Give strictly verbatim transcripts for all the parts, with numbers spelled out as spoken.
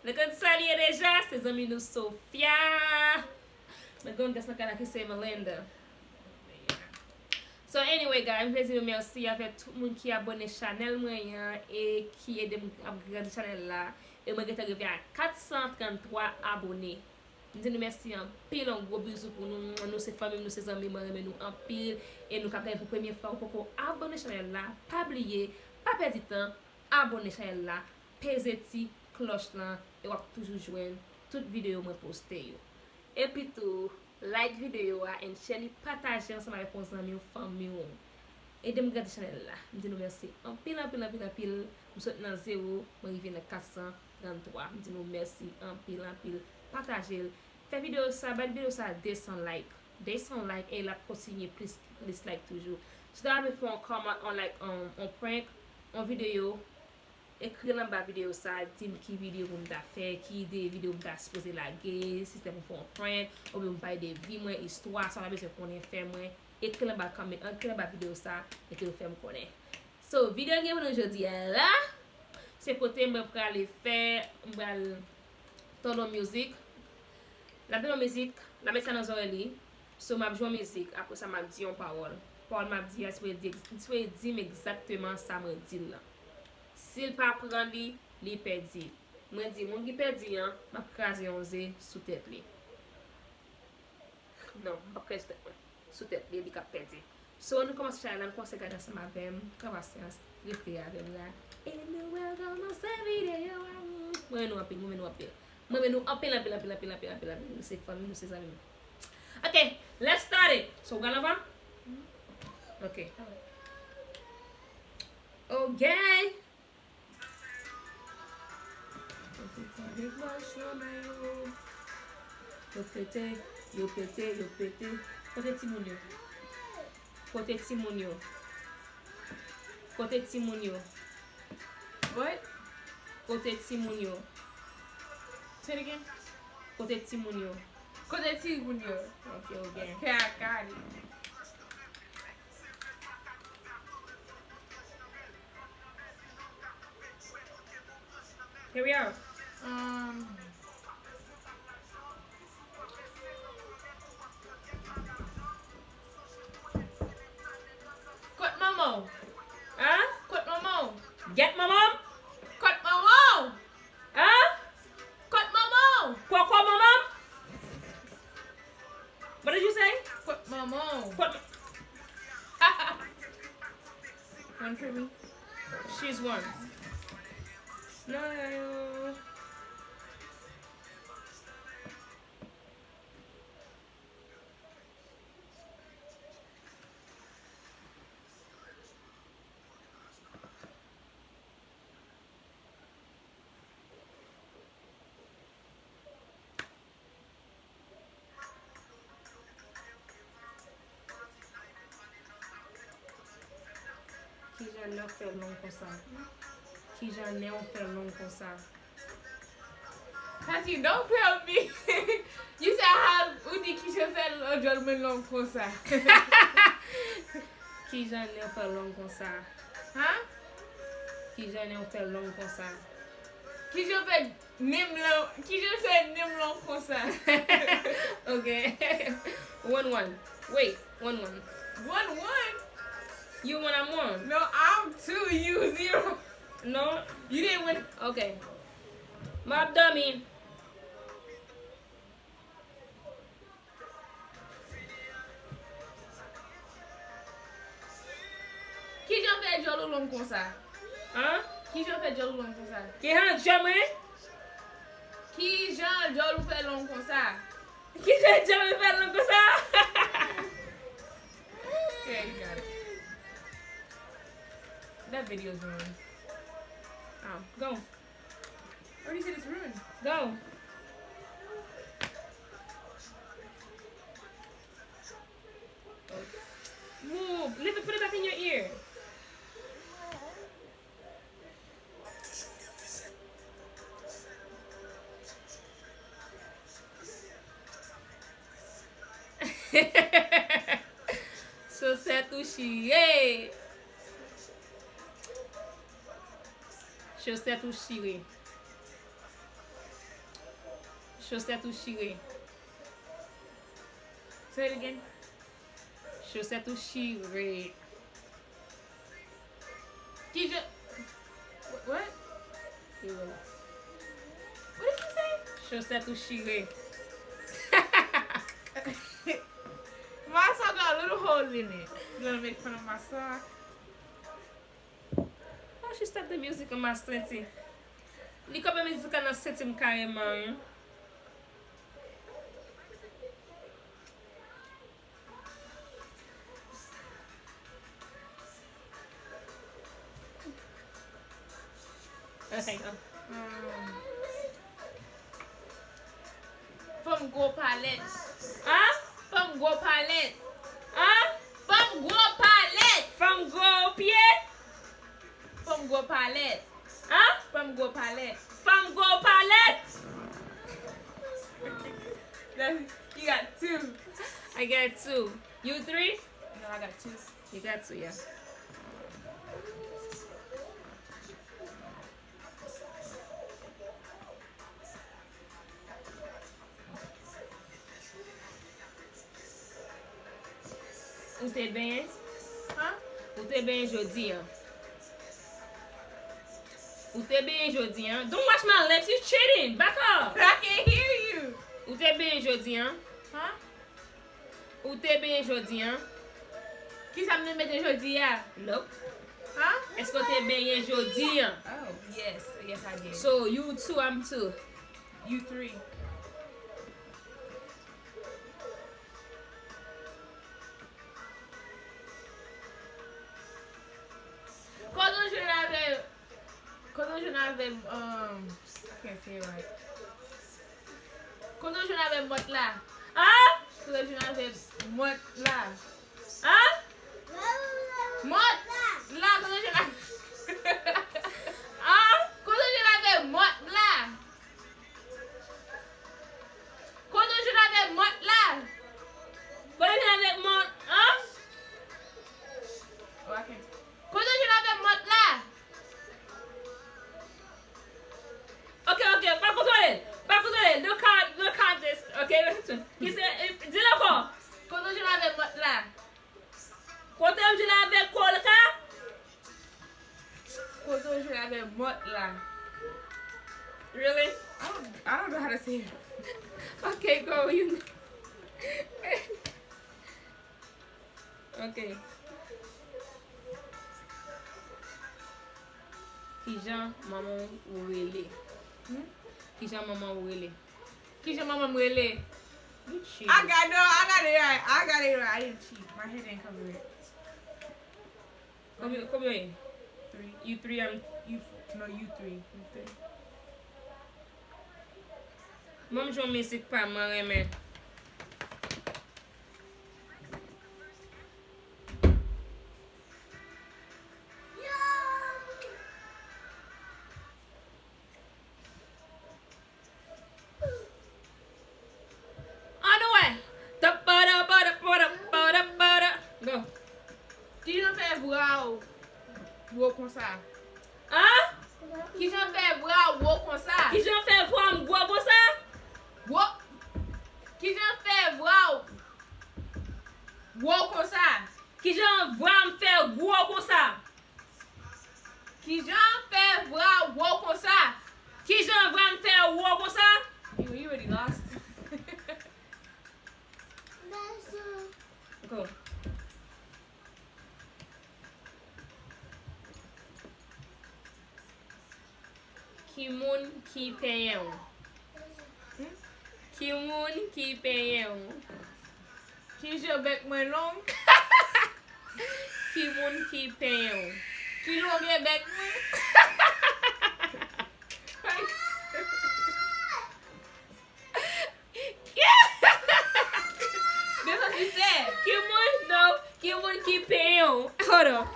Nou konn sa l ye deja, se zanmi nou Sofia. Mwen gen yon gast nan kay la ki se Melinda. So anyway, guys, m vle di nou mèsi avè tout moun ki abòne chanèl mwen an e ki ede m ap grandi chanèl la. E mwen gentan rive a kat san tranntwa abòne. M di nou mèsi anpil, yon gwo bizou pou nou. Nou se fanmi m, nou se zanmi m, mwen renmen nou anpil. E nou k ap gade pou premye fwa, ou poko abòne chanèl la, pa bliye, pa pèdi tan, abòne chanèl la, peze ti klòch lan, e w ap toujou jwenn tout videyo mwen poste yo. Epi tou, like videyo a and share li, pataje ansanm avèk yon zanmi w, fanmi w. Ede m grandi chanèl la. M di nou mèsi anpil, anpil, anpil, anpil. M sot nan zewo, mwen rive nan kat san tranntwa. M di nou mèsi anpil, anpil. Pataje l. Fè videyo sa, bay videyo sa de san like. De san like, e l ap kontinye plis, plis like toujou. Si w ta renmen fè yon comment, on like, on, on prank, on videyo, ekri l anba videyo sa, di m ki videyo pou m ta fè, ki ide videyo m ta sipoze lage, si se pou m fè yon prank, oubyen pou m pale de vi mwen, istwa, sa w ta bezwen konnen, fè mwen, ekri l anba kòman, ekri l anba videyo sa, epi w fè m konnen. So, videyo n gen pou nou jodi a la, se kote mwen prale fè, mwen pral tande yon mizik. L ap tande yon mizik, l ap met sa nan zòrèy li. So, m ap jwe yon mizik, apre sa, m ap di yon pawòl. Pawòl m ap di a, sipoze di, sipoze di m egzakteman sa mwen di l lan. Si l pa pran li, li pèdi. Mwen di, moun ki pèdi an, m ap kraze yon ze sou tèt li. Non, m p ap kraze tèt mwen. Sou tèt li, li k ap pèdi. So, nou kòmanse chalè la, nou kòmanse gade ansanm avè m. Pran pasyans, rete avè m la. E nou pral kòmanse videyo a. Mwen renmen nou anpil, mwen renmen nou anpil. Mwen renmen nou anpil, anpil, anpil. Nou se fanmi, nou se zanmi. Ok, let's start it. So, w pral anvan? Ok. Ok. Yo pete, yo pete, yo pete. Kote timoun yo? Kote timoun yo? Kote timoun yo? What? Kote timoun yo? Say it again. Kote timoun yo? Kote timoun yo? Ok, ok. Ok, I got it. Here we are. Um, Kot manman w? Hein? Kot manman w? Get manman m? Kot manman w? Hein? Kot manman w? Poko manman m? What did you say? Kot manman w? Kot... One for me. She's one. No, no, no. Kijan nen w fè long konsa? Kijan nen w fè long konsa? Tati, don't play with me. You said how, ou di kijan fè djòl mwen long konsa. Kijan nen w fè long konsa? Hein? Kijan nen w fè long konsa? Kijan fè nen m long, kijan fè nen m long konsa? Ok. One one. Wait, one one. One one? You one, I'm one. No, I'm two, you zero. No. You didn't win. Ok. M ap dòmi. Kijan fè djòl ou long konsa? Hein? Kijan fè djòl ou long konsa? Kijan djòl mwen? Kijan djòl ou fè long konsa? Kijan djòl mwen fè long konsa? Yeah, you got it. That video's ruined. Oh, go. Already said it's ruined. Go. Move. Leave it, put it back in your ear. Chosèt ou chire. Chosèt ou chire. Chosèt ou chire. Say it again. Chosèt ou chire. Kijan? What? What did you say? Chosèt ou chire. My sock got a little hole in it. You wanna make fun of my sock? Oh, she stopped the music on my senti. Li kanpe mizik la nan senti m kareman, wi. Okay, go. Um, Fanm gwo palèt. An? Fanm gwo palèt. An? Fanm gwo palèt. Fanm gwo pye. Fanm gwo palèt. An? Fanm gwo palèt. Fanm gwo palèt. That's, you got two. I got two. You three? No, I got two. You got two, yeah. Ou te benyen? Huh? Ou te benyen jodi an? Ou te benyen jodi an? Don't watch my lips, you cheating! Back up! I can't hear you! Ou te benyen jodi an? Huh? Ou te benyen jodi an? Kisa m te mete jodi a? Nope. Huh? Èske w te benyen jodi an? Oh, yes. Yes, I did. So, you two, I'm two. You three. Kote w jwenn avè, kote w jwenn avè, um, I can't say it right. Kote w jwenn avè mòt la? An? Kote w jwenn avè mòt la? An? Mòt la, kote w jwenn avè, an? Kote w jwenn avè mòt la? Kote w jwenn avè mòt la? Kote w jwenn avè mòt, an? Kote w jwenn avè mòt la? Ok, ok, pa kontwole l, pa kontwole l, don't count, don't count this, ok? Ki se, di l ankò. Kote w jwenn avè mòt la? Kote m jwenn avèk kolka? Kote w jwenn avèk mòt la? Really? I don't, I don't know how to say it. Okay, go. You. Okay. Kijan manman w rele? Hmm? Kijan manman w rele? Kijan manman m rele? You cheated. I got, no, I got it right. I got it right. I didn't cheat. My head didn't cover it. Konbyen, konbyen w ye? Three. You three, I'm, you four. No, you three. You three. Ban m jwe yon mizik pa m, mwen renmen. Ann wè. Tapada, pada, pada, pada, pada. Go. Kijan fè vwa w gwo konsa? An? Kijan fè vwa w gwo konsa? Kijan fè vwa m gwo konsa? Gwo. Kijan fè vwa w gwo konsa? Kijan vwa m fè gwo konsa? Kijan fè vwa w gwo konsa? Kijan vwa m fè gwo konsa? You, you already lost. Go. Ki moun ki penyen w? Hmm? Ki moun ki penyen w? Kijan bèk mwen long? Ki moun ki penyen w? Ki longè bèk mwen? That's what she said. Ki moun, no, ki moun ki penyen w? Hold on.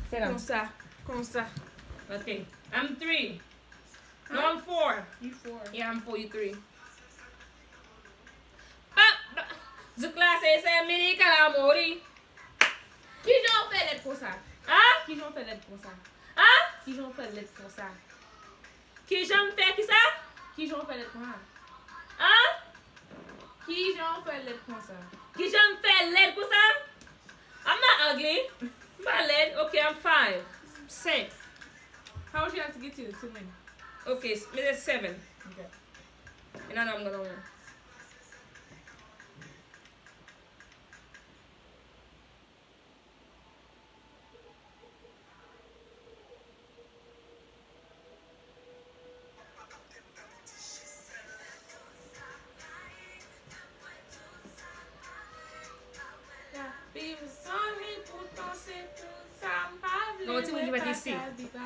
Sit down. Konsa, konsa. Okay. I'm three. No, I'm four. You four. Yeah, I'm four, you three. Pa, pa, zouk la se, se mini kalamori. Kijan w fè lèt Konsa. An? Kijan w fè lèd konsa? An? Kijan w fè lèd konsa? Kijan m fè kisa? Kijan w fè lèd konsa? An? Kijan w fè lèd konsa? Kijan m fè lèd konsa? I'm not ugly. M pa lèd. Ok, I'm five. Senk. How would you like to get to? To win? Ok, s- mi se seven. Ok. And I know I'm gonna win. Yon ti moun ki fèt isi.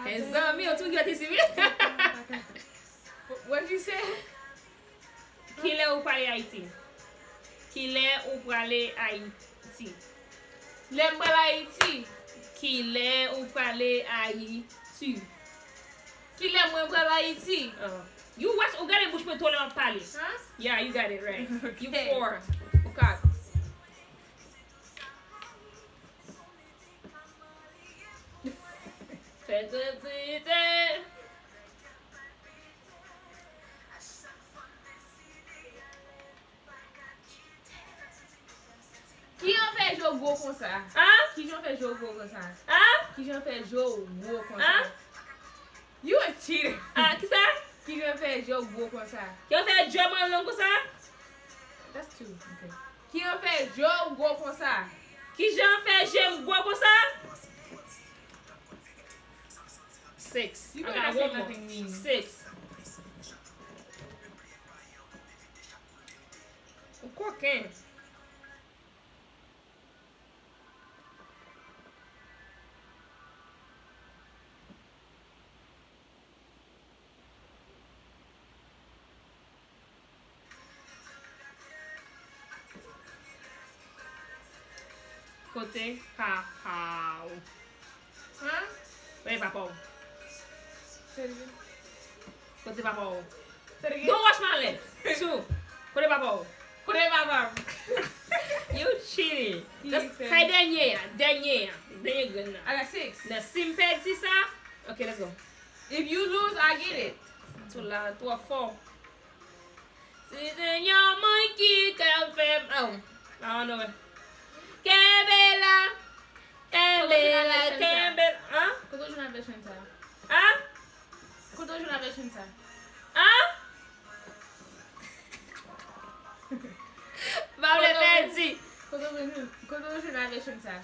Mezanmi, yon ti moun ki fèt isi, wi. What you say? Kilè ou prale Ayiti? Kilè ou prale Ayiti? Lè m pral Ayiti. Kilè ou prale Ayiti? Kilè mwen pral Ayiti? Ah. You watch, ou gade bouch mwen tou lè m ap pale. Huh? Yeah, you got it right. You Okay. Four. Ou kat. Fè kretiyite. Kijan fè je w gwo konsa? An? Kijan fè je w gwo konsa? An? Kijan fè je w gwo konsa? An? You a cheater. Ah, kisa? Kijan fè je w gwo konsa? Kijan fè je mwen long konsa? That's two. Okay. Kijan fè je w gwo konsa? Kijan fè je m gwo konsa? Six. You better not say nothing mean. Six. Ou koken. Kote papa w? Hein? Kote papa w? Serye? Kote papa w? Serye? Don't wash my leg. Two. Kote papa w? Kote papa m? You cheating. Just fè dènye a, dènye a, dènye grenn nan. I got six. Nan si m pèdi sa, okay, let's go. If you lose, I get it. Too loud, twò fò. Si se yon moun ki ka fè m, oh, I don't know. Kenbe la, kenbe la, kenbe la. Hein? Kote w jwenn avè chen sa? Hein? Kote w jwenn avè chen sa? Hein? M pa vle pèdi. Kote w jwenn, kote w jwenn avè chen sa?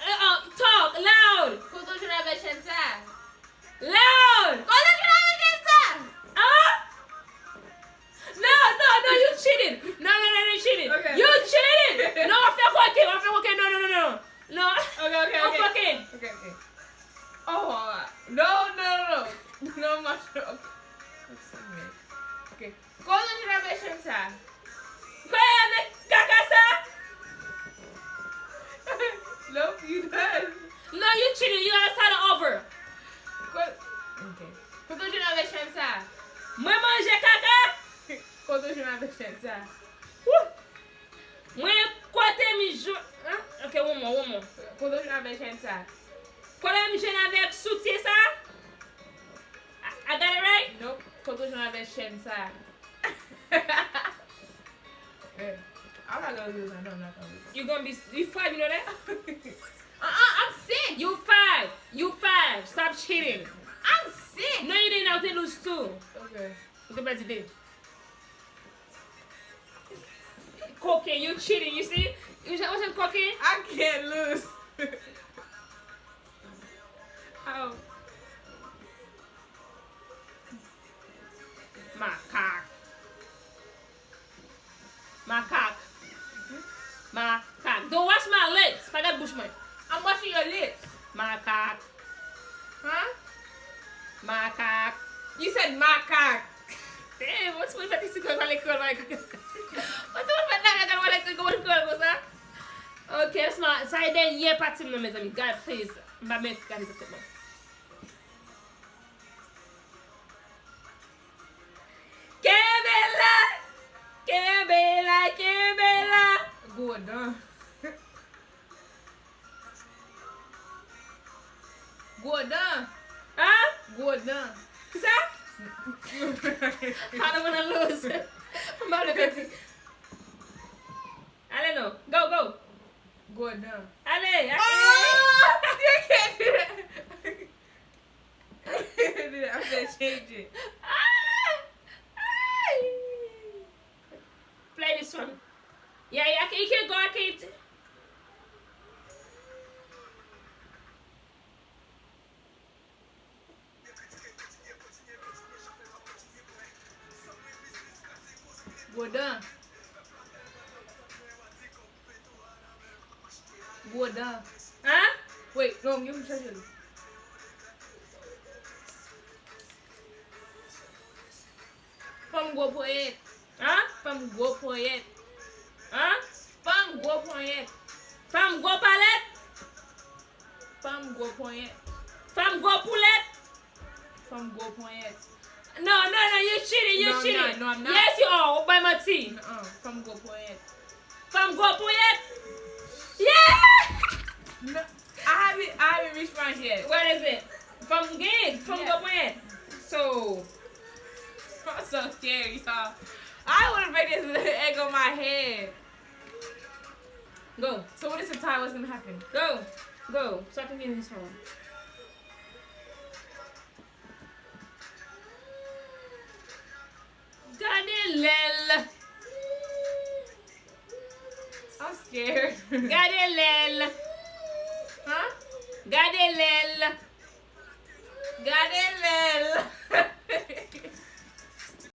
Eh, oh, talk loud. Kote w jwenn avè chen sa? Leon! Kote ki nan metel sa? Ah? No, no, no, you cheating. No, no, no, you cheating. Okay. You cheating. No, w ap fè koken, w ap fè koken. No, no, no, no. No. Okay, okay, okay. Koken. Okay, okay. Oh, no, no, no, no. No, ma, okay. Okay. Kote w jwenn avè chen sa? Kote w jwenn kaka sa? Nope, you done. No, you cheating. You gotta start over. Ko-, okay. Kote w jwenn avè chen sa? Mwen manje kaka? Kote w jwenn avè chen sa? Woo! Mwen kote m jwenn, hein? Okay, one more, one more. Kote w jwenn avè chen sa? Kote m jwenn avèk soutyen sa? I, I got it right? Nope. Kote w jwenn avè chen sa? Eh, I'm not gonna lose. I know I'm not gonna lose. You gonna be, you five, you know that? Uh-uh, I'm six. You five. You five. Stop cheating. I'm six. No, you didn't. I did lose two. Okay. Ou te pèdi de. Koken, you cheating, you see? You just wasn't koken. I can't lose. Oh. Makak. Makak. Makak. Don't wash my lips. Pa gad bouch mwen. I'm washing your lips. Makak. Huh? Makak. You said makak. Damn, what's my fetish to go like, like, what's my fetish to go like, go, go, go, go, sa? Ok, sa, sa e dènye pati m nan, mezanmi. God, please. M pa menm gade sa tèt mwen. Kenbe la! Kenbe la, kenbe la! Gwo dan. Gwo dan. An? Gwo dan. Kisa? I don't wanna lose. M pa vle pèdi. Ale non. Go, go. Gwo dan. Ale, ale. Oh! You can't do that. You can't do that. I'm gonna change it. Ah! Ay! Play this one. Yeah, yeah, you can go, I can't. Gwo dan. Gwo dan. An? Wait, non, gen pou chache li. Fanm gwo ponyèt. An? Fanm gwo ponyèt. An? Fanm gwo ponyèt. Fanm gwo palèt. Fanm gwo ponyèt. Fanm gwo poulèt. Fanm gwo ponyèt. No, no, no, you cheating, you cheating. No, I'm not. Yes, you are. Ou bay manti. Nuh-uh. Fanm gwo ponyèt. Fanm gwo ponyèt. Yeah! No, I haven't, I haven't reached mine yet. What is it? Fanm gen, fanm gwo ponyèt. So, I'm so scared, y'all. I wanna break this egg on my head. Go. So what is the tie? What's gonna happen? Go. Go. So I can get in this one. Gade lèl. I'm scared. Gade lèl. Huh? Gade lèl. Gade lèl.